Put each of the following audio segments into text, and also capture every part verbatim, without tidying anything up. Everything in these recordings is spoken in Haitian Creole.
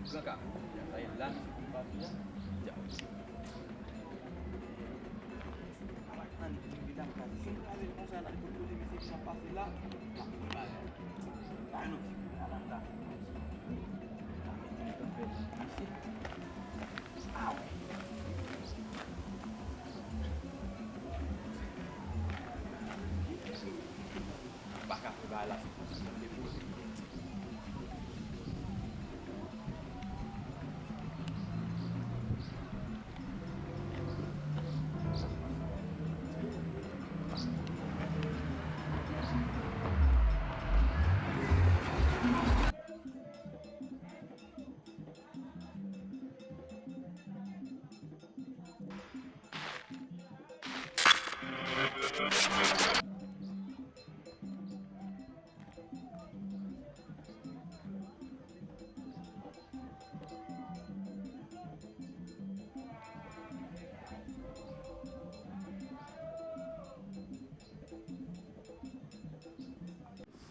Gran Kafou. Sa ye la, nou se pou pati a. Dja. Ann, medam, gade, si m kraze l konsa, n ap kote kote mesye k ap pase la, n ap pran bagay. Bay nou ti kou la, la, la. N ap mete l kanpe la, mesye. Ah, wi. M pa ka fè bagay la, se pou m depoze.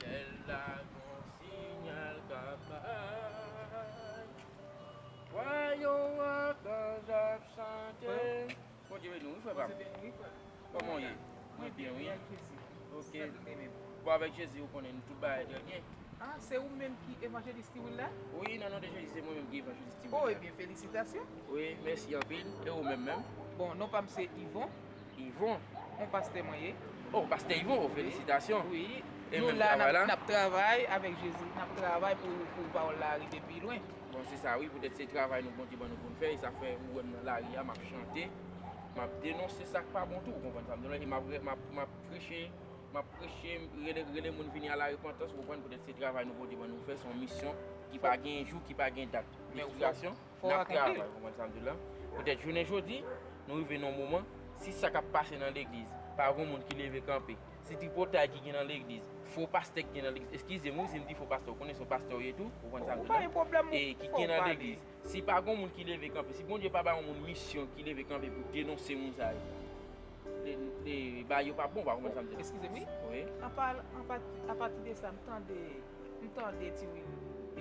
Syèl la gon siyal k ap bay. Vwayon akanj ap chante. Bondye beni w, wi, frè pa m. Kòman w ye? Mwen byen, wi. Ok. Bon, avèk Jezi, ou konnen, tout bagay trè byen. Ah, se ou menm ki evanjelis Tiwil la? Wi, nan non de Jezi, se mwen menm ki evanjelis Tiwil la. Oh, ebyen, felisitasyon. Wi, mèsi anpil. E ou menm menm? Bon, non pa m se Yvon. Yvon. Yon pastè mwen ye. Oh, pastè Yvon, felisitasyon. Wi. E nou la, n ap travay avèk Jezi. N ap travay pou, pou pawòl la rive pi lwen. Bon, se sa, wi, poutèt se travay nou Bondye ban nou pou n fè, e sa fè ou wè m nan lari a, m ap chante, m ap denonse sa k pa bon tou, ou konprann sa m di w la, e m ap, m ap, m ap preche, m ap preche, rele, rele moun vini a la repantans, ou konprann, poutèt se travay nou Bondye ban nou fè, se yon misyon ki pa gen jou, ki pa gen dat. Mesye, n ap travay, ou konprann sa m di w la. Poutèt jounen jodi, nou rive nan yon moman, si sa k ap pase nan legliz, pa gon moun ki leve kanpe, si tripotay ki gen nan legliz, fo pastè ki gen nan legliz, eskize m wi si m di fo pastè, ou konnen se yon pastè w ye tou, ou konprann sa m di w la. Ou pa gen pwoblèm, e ki gen nan legliz, si pa gon moun ki leve kanpe, si Bondye pa ba yon moun misyon ki leve kanpe pou denonse moun sa yo, le, le, bagay yo p ap bon, ou pa konprann sa m di la. Eskize m wi. Wi. Apa, apa, apati de sa, m tande M tande Tiwil,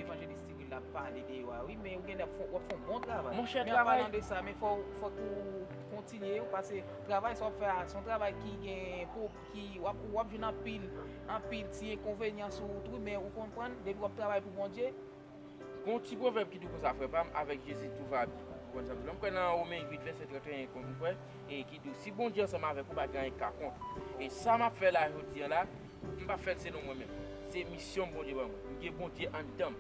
evanjelis Tiwil la ap pale de yo a, wi, men ou genlè ap fè, w ap fè yon bon travay. Monchè, men an travay palan de sa, men fò, fòk ou kontinye, paske travay sa w ap fè a, se yon travay ki gen, pou, ki, w ap, w ap jwenn anpil, anpil ti enkonvenyan sou wout, wi, men ou konprann, depi w ap travay pou Bondye. Gen yon ti pwovèb ki di konsa, frè pa m, avec Jésus tout va bien. Ou konprann sa m di la? M kwè nan Women uit, vèsè trannteyen, konn ou kwè, e ki di w, si Bondye ansanm avèk ou, pa gen anyen k ka kont ou. E sa m ap fè la, jodi a la, M pa fè l selon mwen menm. Se misyon Bondye ban mwen. M gen Bondye anndan m.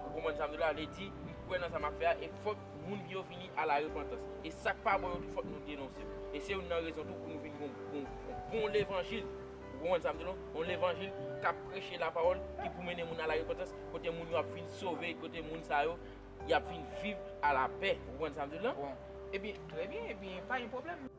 Ou konprann sa m di w la? Vle di, m kwè nan sa m ap fè a, e fòk moun yo vini a la repantans. E sa k pa bon yo tou, fòk nou denonse l. E se youn nan rezon tou pou nou vin gon, gon, gon levanjil. Ou konprann sa m di w la? Yon levanjil k ap preche lapawòl, ki pou mennen moun a la repantans, kote moun yo ap vin sove, kote moun sa yo, y ap vin viv a lapè. Ou konprann sa m di w la? Bon. Ebyen, trè byen, ebyen, pa gen pwoblèm.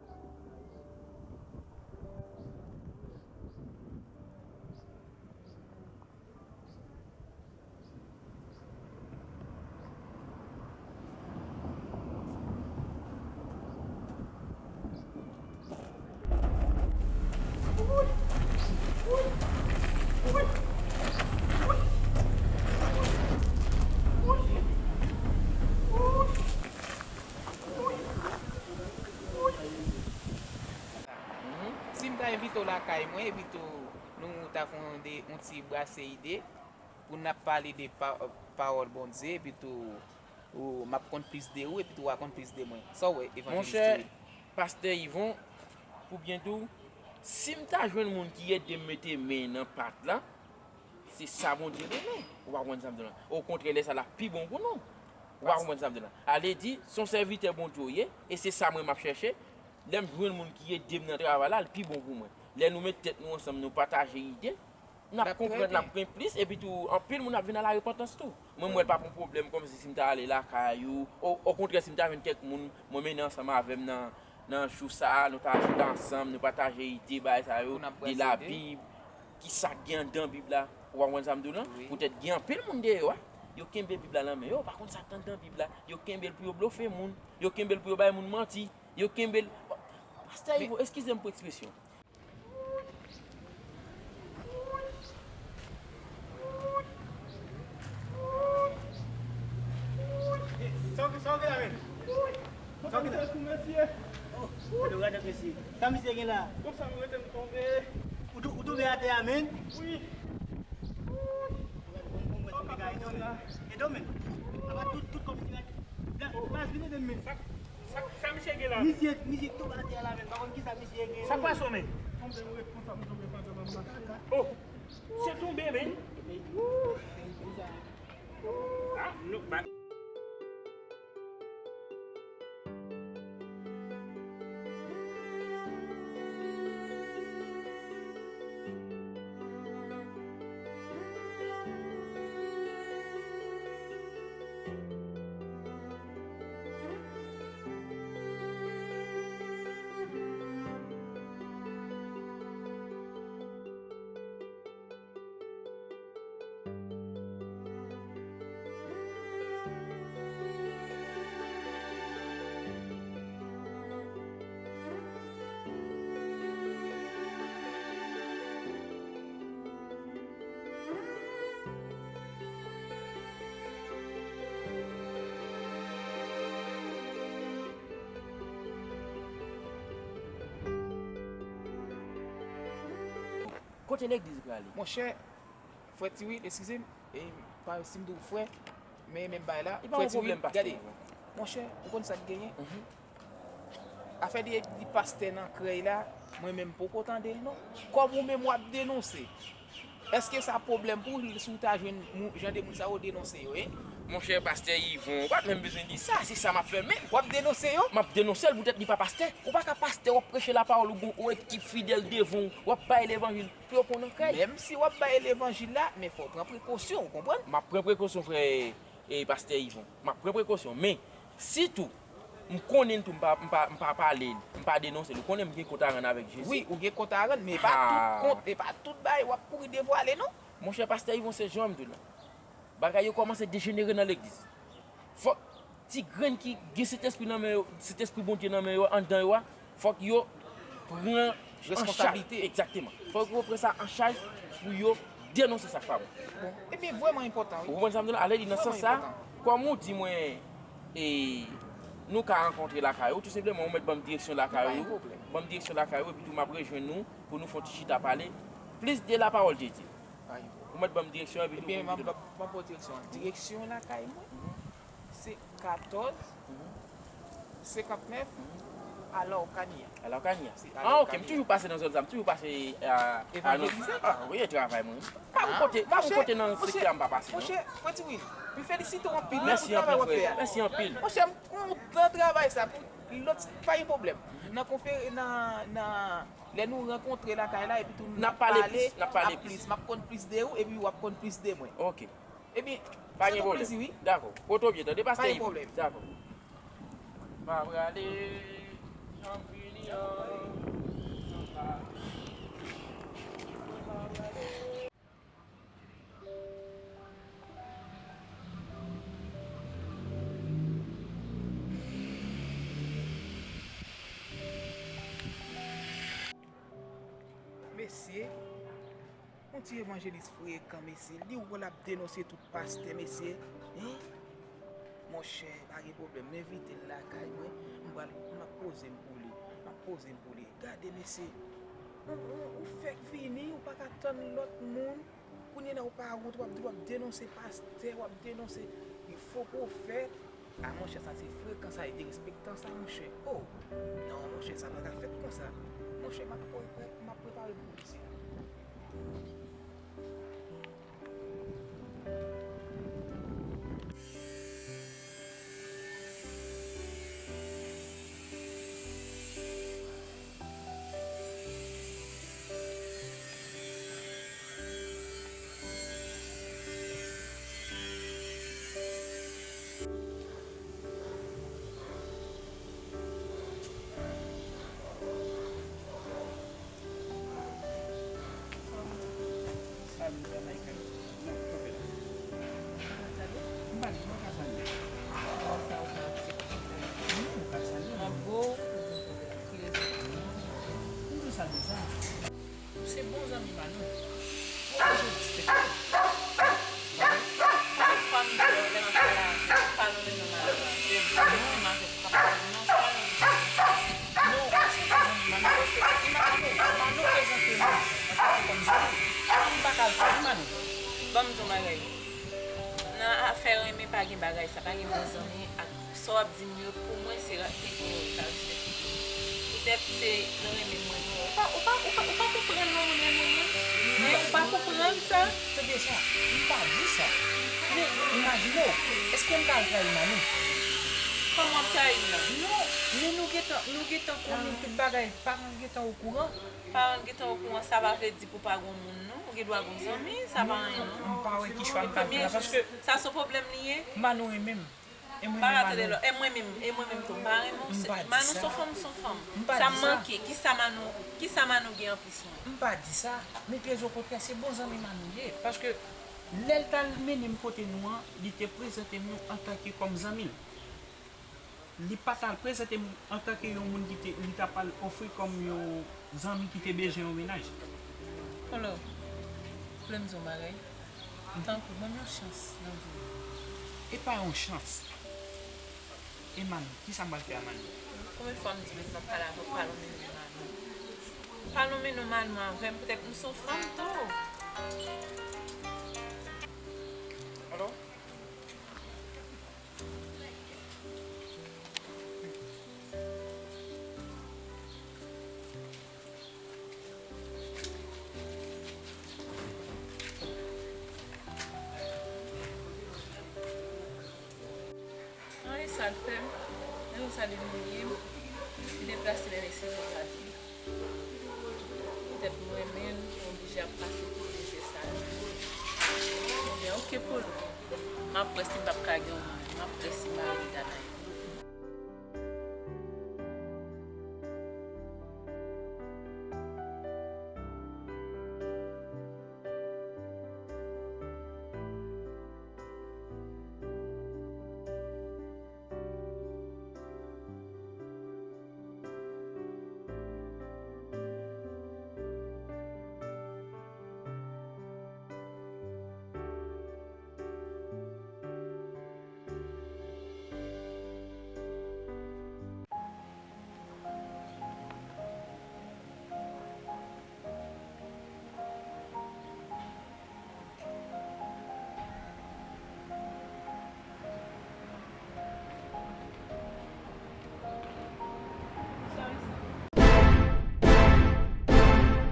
Si m ta envite w lakay mwen, epi tou nou ta fè yon de, yon ti brase ide, pou n ap pale de pa, pawòl Bondye, epi tou, ou, m ap konn plis de ou, epi tou w a konn plis de mwen. Sa w wè, evanjelis Monchè, Thierry? Pastè Yvon, pou byen di w, si m ta jwenn moun ki ede m mete men nan pat la, se sa Bondye renmen. Ou pa konprann sa m di w la? Okontrè, lè sa l ap pi bon pou nou. Ou pa konprann sa m di w la? Ale di, se yon sèvitè Bondye w ye, e se sa mwen m ap chèche. Lè m jwenn moun ki ede m nan travay la, l pi bon pou mwen. Lè nou met tèt nou ansanm, nou pataje ide, n ap konprann, n ap gen plis, epi tou, anpil moun ap vin a la repantans tou. Mwen, m wè l p ap yon pwoblèm kòmsi si m ta ale lakay ou. O, okontrè, si m ta jwenn kèk moun, mwen mennen ansanm avè m nan, nan jou sa a, nou ta chita ansanm, nou pataje ide, bagay sa yo, de Labib, ki sa k gen anndan Bib la. Ou pa konprann sa m di w lan? Poutèt gen anpil moun deyò a, yo kenbe Bib la nan men yo, yo pa konn sa k anndan Bib la. Yo kenbe l pou yo blofe moun, yo kenbe l pou yo bay moun manti, yo kenbe l. Pastè Ivo, eskize m pou ekspresyon. Gade mesye, sa misye gen la? Konsa m rete m tonbe. Ou tou- ou tonbe atè a, men? Wi. Gade, bon, bon, bon, gade, e tonbe. E tonbe. Apa tout, tout kòb misye la. Baz, vin ede m, men. Sa, sa, sa misye gen la? Misye, misye tonbe atè a la, men. Pa konn kisa misye gen. Sa pase, men? Tonbe, m ret konsa, m tonbe pandan m ap mache. Oh, se tonbe, men. Ah, nou, ba- Kote legliz prale? Monchè, frè Tiwil, eskize m, e, pa, si m di w frè, men menm bagay la, li pa yon pwoblèm, pastè. Gade, monchè, ou konn sa k genyen? Afè de, de pastè nan krèy la, mwen menm poko tande l non. Kòm ou menm w ap denonse, èske sa pwoblèm pou w si w ta jwenn moun- jan de moun sa yo denonse yo, en? Monchè, pastè Yvon, ou pa t menm bezwen di sa, se sa m ap fè menm. W ap denonse yo? M ap denonse l poutèt li pa pastè. Ou pa ka pastè, w ap preche lapawòl, ou gon yon ekip fidèl devan w, w ap bay levanjil pou yo pran nan krèy. Menm si w ap bay levanjil la, men fò w pran prekosyon, ou konprann? M ap pran prekosyon, frè, e, pastè Yvon. M ap pran prekosyon, men sitou, m konnen l tou, m pa, m pa, m pa pale l, m pa denonse l. Ou konnen m gen kont a rann avèk Jezi. Wi, ou gen kont a rann, men e pa tout kont, e pa tout bagay w ap kouri devwale non. Monchè, pastè Yvon, se jan m di w la. Bagay yo kòmanse dejenere nan legliz. Fòk ti grenn ki gen Sentespri nan men yo, Sentespri Bondye nan men yo, anndan yo a, fòk yo pran an chaj. Egzakteman. Fòk yo pran sa an chaj pou yo denonse sa k pa bon. Bon, ebyen, vrèman enpòtan, wi. Ou konprann sa m di w la? Ale li nan sans sa, kòm ou di mwen, e, nou ka rankontre lakay ou, tou senpleman, ou mèt ban m direksyon lakay ou, ban m direksyon lakay ou, epi tou m ap rejwenn nou pou nou fè yon ti chita pale plis de la parole de Dieu. Ou mèt ban m direksyon, epi tou. Ebyen, m ap, m ap, m ap ba w direksyon an. Direksyon lakay mwen, se katòz senkantnèf Alawkanya. Alawkanya. Ah, ok, m toujou pase nan zòn sa, m toujou pase a, a, Evanjelize. Ah, wi, e travay mwen. Pa yon kote, pa yon kote nan sektè a m pa pase non. Monchè, Frè Tiwil, m felisite w anpil wi pou travay w ap fè a. Mèsi anpil, frè. Mèsi anpil. Monchè, m kontan travay sa pou lòt, pa gen pwoblèm. Nan konfere-, nan, nan, lè nou rankontre lakay la, epi tou n ap pale plis, n ap pale plis. M ap konn plis de ou, epi w ap konn plis de mwen. Ok. Ebyen, se yon plezi, wi. Dakò. Pote w byen, tande, pastè Ivo. Pa gen pwoblèm. Dakò. M a prale Champignon. Mesye, yon ti evanjelis frekan, mesye. Li wè l ap denonse tout pastè, mesye. Hein? Monchè, pa gen pwoblèm. M envite l lakay mwen. M pral, m ap poze m pou li. M ap poze m pou li. Gade, mesye. Ou, ou, ou fèk vini, ou pa ka tann lòt moun. Kounye a la, ou pa wont, w ap di w ap denonse pastè, w ap denonse fo pwofèt. A, monchè, sa se frekan, sa e derespektan, sa, monchè. Oh! Non, monchè, sa pa ka fèt konsa. Monchè, m ap pre-, pre-, m ap prepare l pou misye. Ban m di w bagay. Nan afè renmen, pa gen bagay sa, pa gen bon zanmi ak sa w ap di m yo, pou mwen, se ra-, te gen yon ka respekte. Poutèt se nan renmen m renmen w. Ou pa, ou pa, ou pa, ou pa konprann lè moun renmen moun. Men ou pa konprann sa. Tande sa, m pa di sa. Men imajine w, èske m ka al trayi Manou? Kòman w ap trayi l la? Non, men nou gentan, nou gentan konnen tout bagay, paran l gentan okouran. Paran l gentan okouran, sa pa vle di pou pa gon moun, non. Ou gen dwa gon zanmi, sa pa anyen, non. M pa wè ki chwa m ka fè la, paske sa se pwoblèm li ye. Manou renmen m. E mwen menm Manou. E mwen menm, e mwen menm tou, m pa renmen w. Manou se yon fanm, se yon fanm. Sa m manke, kisa Manou, kisa Manou gen anplis mwen? M pa di sa, men trè okontrè, se bon zanmi Manou ye. Paske lè l t al mennen m kote nou an, li te prezante m nou antanke kòm zanmi l. Li pa t al prezante m antanke yon moun ki te, li t ap al ofri kòm yon zanmi ki te bezwen yon mennaj. Kolo, vle m di w yon bagay? Tanpri, ban m yon chans nan vi m. E pa yon chans. E Manou, kisa m pral fè a Manou? Konbyen fwa m di w m p ap pale avè w, pa lonmen non Manou? Pa lonmen non Manou avè m, poutèt m se yon fanm tou. Alo? Anyen sa l fè m, nan yon sa li mouye m, li deplase men mesye sa di. Poutèt mwen menm, m oblije ap pase tout mizè sa yo. Ebyen, oke pou l. M ap wè si m p ap ka gen yon moun. M ap wè si m pa rete Danaï.